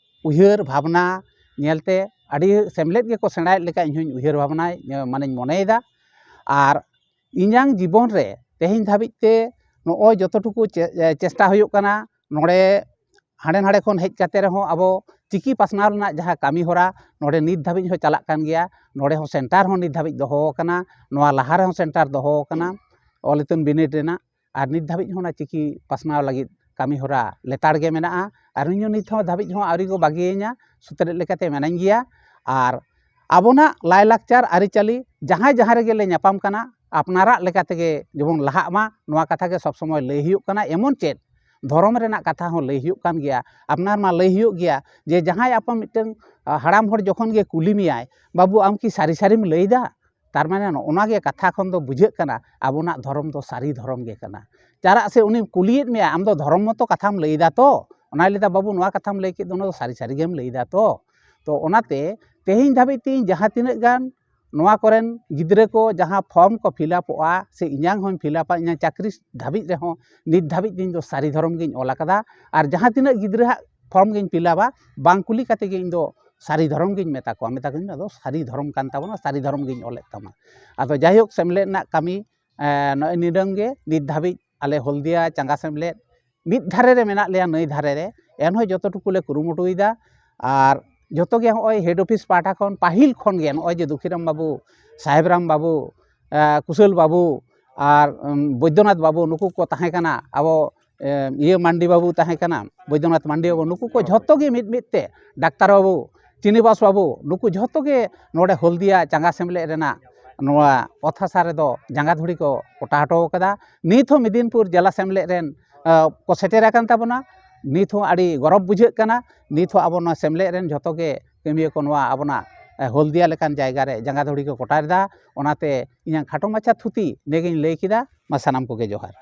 ᱩᱭᱦᱟᱹᱨ ᱵᱷᱟᱵᱽᱱᱟ ᱧᱮᱞᱛᱮ ᱟᱹᱰᱤ ᱥᱮᱢᱞᱮᱫ ᱜᱮᱠᱚ ᱥᱮᱬᱟᱭᱮᱫ ᱞᱮᱠᱟ ᱤᱧ ᱦᱚᱧ ᱩᱭᱦᱟᱹᱨ ᱵᱷᱟᱵᱽᱱᱟᱭ, ᱢᱟᱱᱮᱧ ᱢᱚᱱᱮᱭᱮᱫᱟ᱾ ᱟᱨ ᱤᱧᱟᱹᱝ ᱡᱤᱵᱚᱱ ᱨᱮ ᱛᱮᱦᱮᱧ ᱫᱷᱟᱹᱵᱤᱡ ᱛᱮ ᱱᱚᱜᱼᱚᱭ ᱡᱚᱛᱚ ᱴᱩᱠᱩ ᱪᱮ-, ᱪᱮᱥᱴᱟ ᱦᱩᱭᱩᱜ ᱠᱟᱱᱟ, ᱱᱚᱰᱮ ᱦᱟᱸᱰᱮ ᱱᱟᱰᱮ ᱠᱷᱚᱱ ᱦᱮᱡ ᱠᱟᱛᱮ ᱨᱮᱦᱚᱸ ᱟᱵᱚ ᱪᱤᱠᱤ ᱯᱟᱥᱱᱟᱣ ᱨᱮᱱᱟᱜ ᱡᱟᱦᱟᱸ ᱠᱟᱹᱢᱤ ᱦᱚᱨᱟ ᱱᱚᱰᱮ ᱱᱤᱛ ᱫᱷᱟᱹᱵᱤᱡ ᱦᱚᱸ ᱪᱟᱞᱟᱜ ᱠᱟᱱ ᱜᱮᱭᱟ᱾ ᱱᱚᱰᱮ ᱦᱚᱸ ᱥᱮᱱᱴᱟᱨ ᱦᱚᱸ ᱱᱤᱛ ᱫᱷᱟᱹᱵᱤᱡ ᱫᱚᱦᱚ ᱟᱠᱟᱱᱟ, ᱱᱚᱣᱟ ᱞᱟᱦᱟ ᱨᱮᱦᱚᱸ ᱥᱮᱱᱴᱟᱨ ᱫᱚᱦᱚ ᱟᱠᱟᱱᱟ ᱚᱞ ᱤᱛᱩᱱ ᱵᱤᱱᱤᱰ ᱨᱮᱱᱟᱜ, ᱟᱨ ᱱᱤᱛ ᱫᱷᱟᱹᱵᱤᱡ ᱦᱚᱸ ᱚᱱᱟ ᱪᱤᱠᱤ ᱯᱟᱥᱱᱟᱣ ᱞᱟᱹᱜᱤᱫ ᱠᱟᱹᱢᱤ ᱦᱚᱨᱟ ᱞᱮᱛᱟᱲ ᱜᱮ ᱢᱮᱱᱟᱜᱼᱟ᱾ ᱟᱨ ᱤᱧ ᱦᱚᱸ ᱱᱤᱛ ᱦᱚᱸ ᱫᱷᱟᱹᱵᱤᱡ ᱦᱚᱸ ᱟᱹᱣᱨᱤ ᱠᱚ ᱵᱟᱹᱜᱤᱭᱟᱹᱧᱟ, ᱥᱩᱛᱨᱮᱫ ᱞᱮᱠᱟᱛᱮ ᱢᱮᱱᱟᱹᱧ ᱜᱮᱭᱟ᱾ ᱟᱨ ᱟᱵᱚᱱᱟᱜ ᱞᱟᱭᱼᱞᱟᱠᱪᱟᱨ ᱟᱹᱨᱤᱪᱟᱹᱞᱤ ᱡᱟᱦᱟᱸᱭ ᱡᱟᱦᱟᱸ ᱨᱮᱜᱮ ᱞᱮ ᱧᱟᱯᱟᱢ ᱠᱟᱱᱟ, ᱟᱯᱱᱟᱨᱟᱜ ᱞᱮᱠᱟ ᱛᱮᱜᱮ ᱡᱮᱢᱚᱱ ᱞᱟᱦᱟᱜ ᱢᱟ, ᱱᱚᱣᱟ ᱠᱟᱛᱷᱟ ᱜᱮ ᱥᱚᱵ ᱥᱚᱢᱚᱭ ᱞᱟᱹᱭ ᱦᱩᱭᱩᱜ ᱠᱟᱱᱟ᱾ ᱮᱢᱚᱱ ᱪᱮᱫ ᱫᱷᱚᱨᱚᱢ ᱨᱮᱱᱟᱜ ᱠᱟᱛᱷᱟ ᱦᱚᱸ ᱞᱟᱹᱭ ᱦᱩᱭᱩᱜ ᱠᱟᱱ ᱜᱮᱭᱟ᱾ ᱟᱯᱱᱟᱨ ᱢᱟ ᱞᱟᱹᱭ ᱦᱩᱭᱩᱜ ᱜᱮᱭᱟ ᱡᱮ ᱡᱟᱦᱟᱸᱭ ᱟᱯᱮ ᱢᱤᱫᱴᱟᱝ, ᱟ, ᱦᱟᱲᱟᱢ ᱦᱚᱲ ᱡᱚᱠᱷᱚᱱ ᱜᱮ ᱠᱩᱞᱤ ᱢᱮᱭᱟᱭ, "ᱵᱟᱹᱵᱩ, ᱟᱢ ᱠᱤ ᱥᱟᱹᱨᱤ ᱥᱟᱹᱨᱤᱢ ᱞᱟᱹᱭᱫᱟ?" ᱛᱟᱨ ᱢᱟᱱᱮ ᱱᱚᱜᱼᱚ ᱱᱚᱣᱟ ᱜᱮ ᱠᱟᱛᱷᱟ ᱠᱷᱚᱱ ᱫᱚ ᱵᱩᱡᱷᱟᱹᱜ ᱠᱟᱱᱟ ᱟᱵᱚᱱᱟᱜ ᱫᱷᱚᱨᱚᱢ ᱫᱚ ᱥᱟᱹᱨᱤ ᱫᱷᱚᱨᱚᱢ ᱜᱮ ᱠᱟᱱᱟ᱾ ᱪᱟᱨᱟᱜ ᱥᱮ ᱩᱱᱤ ᱠᱩᱞᱤᱭᱮᱫ ᱢᱮᱭᱟ, "ᱟᱢ ᱫᱚ ᱫᱷᱚᱨᱚᱢ ᱢᱚᱛᱚ ᱠᱟᱛᱷᱟᱢ ᱞᱟᱹᱭᱫᱟ ᱛᱚ?" ᱚᱱᱟᱭ ᱞᱟᱹᱭᱫᱟ, "ᱵᱟᱹᱵᱩ, ᱱᱚᱣᱟ ᱠᱟᱛᱷᱟᱢ ᱞᱟᱹᱭ ᱠᱮᱫ ᱫᱚ, ᱚᱱᱟ ᱫᱚ ᱥᱟᱹᱨᱤ ᱥᱟᱹᱨᱤ ᱜᱮᱢ ᱞᱟᱹᱭᱫᱟ ᱛᱚ?" ᱛᱚ ᱚᱱᱟᱛᱮ ᱛᱮᱦᱮᱧ ᱫᱷᱟᱹᱵᱤᱡ ᱛᱮ ᱤᱧ ᱡᱟᱦᱟᱸ ᱛᱤᱱᱟᱹᱜ ᱜᱟᱱ ᱱᱚᱣᱟ ᱠᱚᱨᱮᱱ ᱜᱤᱫᱽᱨᱟᱹ ᱠᱚ ᱡᱟᱦᱟᱸ ᱯᱷᱚᱨᱢ ᱠᱚ ᱯᱷᱤᱞᱟᱯᱚᱜᱼᱟ, ᱥᱮ ᱤᱧᱟᱹᱝ ᱦᱚᱸᱧ ᱯᱷᱤᱞᱟᱯᱟ, ᱤᱧᱟᱹᱜ ᱪᱟᱹᱠᱨᱤ ᱫᱷᱟᱹᱵᱤᱡ ᱨᱮᱦᱚᱸ ᱱᱤᱛ ᱫᱷᱟᱹᱵᱤᱡ ᱛᱮ ᱤᱧ ᱫᱚ ᱥᱟᱹᱨᱤ ᱫᱷᱚᱨᱚᱢ ᱜᱤᱧ ᱚᱞ ᱟᱠᱟᱫᱟ᱾ ᱟᱨ ᱡᱟᱦᱟᱸ ᱛᱤᱱᱟᱹᱜ ᱜᱤᱫᱽᱨᱟᱹᱣᱟᱜ ᱯᱷᱚᱨᱢ ᱜᱤᱧ ᱯᱷᱤᱞᱟᱯᱟ, ᱵᱟᱝ ᱠᱩᱞᱤ ᱠᱟᱛᱮ ᱜᱮ ᱤᱧ ᱫᱚ ᱥᱟᱹᱨᱤ ᱫᱷᱚᱨᱚᱢ ᱜᱤᱧ ᱢᱮᱛᱟ ᱠᱚᱣᱟ, ᱢᱮᱛᱟ ᱠᱚᱣᱟᱧ, "ᱱᱚᱣᱟ ᱫᱚ ᱥᱟᱹᱨᱤ ᱫᱷᱚᱨᱚᱢ ᱠᱟᱱ ᱛᱟᱵᱚᱱᱟ, ᱥᱟᱹᱨᱤ ᱫᱷᱚᱨᱚᱢ ᱜᱤᱧ ᱚᱞᱮᱫ ᱛᱟᱢᱟ᱾" ᱟᱫᱚ ᱡᱟᱭᱦᱳᱠ, ᱥᱮᱢᱞᱮᱫ ᱨᱮᱱᱟᱜ ᱠᱟᱹᱢᱤ, ᱮᱸ, ᱱᱚᱜᱼᱚᱭ ᱱᱤᱰᱟᱹᱝ ᱜᱮ ᱱᱤᱛ ᱫᱷᱟᱹᱵᱤᱡ ᱟᱞᱮ ᱦᱚᱞᱫᱤᱭᱟ ᱪᱟᱸᱜᱟ ᱥᱮᱢᱞᱮᱫ ᱢᱤᱫ ᱫᱷᱟᱨᱮ ᱨᱮ ᱢᱮᱱᱟᱜ ᱞᱮᱭᱟ, ᱱᱟᱹᱭ ᱫᱷᱟᱨᱮ ᱨᱮ, ᱮᱱᱦᱚᱸ ᱡᱚᱛᱚ ᱴᱩᱠᱩ ᱞᱮ ᱠᱩᱨᱩᱢᱩᱴᱩᱭᱮᱫᱟ᱾ ᱟᱨ ᱡᱚᱛᱚ ᱜᱮ ᱱᱚᱜᱼᱚᱭ ᱦᱮᱰ ᱚᱯᱷᱤᱥ ᱯᱟᱦᱴᱟ ᱠᱷᱚᱱ ᱯᱟᱹᱦᱤᱞ ᱠᱷᱚᱱ ᱜᱮ ᱱᱚᱜᱼᱚᱭ ᱡᱮ ᱫᱩᱠᱷᱤᱨᱟᱢ ᱵᱟᱹᱵᱩ, ᱥᱟᱦᱮᱵᱽᱨᱟᱢ ᱵᱟᱹᱵᱩ, ᱮᱸ, ᱠᱩᱥᱟᱹᱞ ᱵᱟᱹᱵᱩ ᱟᱨ, ᱩᱢ, ᱵᱳᱭᱫᱚᱱᱟᱛᱷ ᱵᱟᱹᱵᱩ, ᱱᱩᱠᱩ ᱠᱚ ᱛᱟᱦᱮᱸ ᱠᱟᱱᱟ᱾ ᱟᱵᱚ, ᱮᱸ, ᱤᱭᱟᱹ ᱢᱟᱱᱰᱤ ᱵᱟᱹᱵᱩ ᱛᱟᱦᱮᱸ ᱠᱟᱱᱟ, ᱵᱳᱭᱫᱚᱱᱟᱛᱷ ᱢᱟᱱᱰᱤ ᱵᱟᱹᱵᱩ, ᱱᱩᱠᱩ ᱠᱚ ᱡᱷᱚᱛᱚ ᱜᱮ ᱢᱤᱫ ᱢᱤᱫ ᱛᱮ, ᱰᱟᱠᱛᱟᱨ ᱵᱟᱹᱵᱩ, ᱪᱤᱱᱤᱵᱟᱥ ᱵᱟᱹᱵᱩ, ᱱᱩᱠᱩ ᱡᱷᱚᱛᱚ ᱜᱮ ᱱᱚᱰᱮ ᱦᱚᱞᱫᱤᱭᱟ ᱪᱟᱸᱜᱟ ᱥᱮᱢᱞᱮᱫ ᱨᱮᱱᱟᱜ ᱱᱚᱣᱟ ᱚᱛ ᱦᱟᱥᱟ ᱨᱮᱫᱚ ᱡᱟᱸᱜᱟ ᱫᱷᱩᱲᱤ ᱠᱚ ᱠᱚᱴᱟ ᱦᱚᱴᱚ ᱟᱠᱟᱫᱟ᱾ ᱱᱤᱛ ᱦᱚᱸ ᱢᱮᱫᱤᱱᱯᱩᱨ ᱡᱮᱞᱟ ᱥᱮᱢᱞᱮᱫ ᱨᱮᱱ, ᱟ, ᱠᱚ ᱥᱮᱴᱮᱨ ᱟᱠᱟᱱ ᱛᱟᱵᱚᱱᱟ᱾ ᱱᱤᱛ ᱦᱚᱸ ᱟᱹᱰᱤ ᱜᱚᱨᱚᱵᱽ ᱵᱩᱡᱷᱟᱹᱜ ᱠᱟᱱᱟ᱾ ᱱᱤᱛ ᱦᱚᱸ ᱟᱵᱚ ᱱᱚᱣᱟ ᱥᱮᱢᱞᱮᱫ ᱨᱮᱱ ᱡᱷᱚᱛᱚ ᱜᱮ ᱠᱟᱹᱢᱤᱭᱟᱹ ᱠᱚ ᱱᱚᱣᱟ ᱟᱵᱚᱱᱟᱜ, ᱮ, ᱦᱚᱞᱫᱤᱭᱟ ᱞᱮᱠᱟᱱ ᱡᱟᱭᱜᱟ ᱨᱮ ᱡᱟᱸᱜᱟ ᱫᱷᱩᱲᱤ ᱠᱚ ᱠᱚᱴᱟ ᱮᱫᱟ᱾ ᱚᱱᱟᱛᱮ ᱤᱧᱟᱹᱜ ᱠᱷᱟᱴᱚ ᱢᱟᱪᱷᱟ ᱛᱷᱩᱛᱤ ᱱᱤᱭᱟᱹᱜᱤᱧ ᱞᱟᱹᱭ ᱠᱮᱫᱟ᱾ ᱢᱟ ᱥᱟᱱᱟᱢ ᱠᱚᱜᱮ ᱡᱚᱦᱟᱨ᱾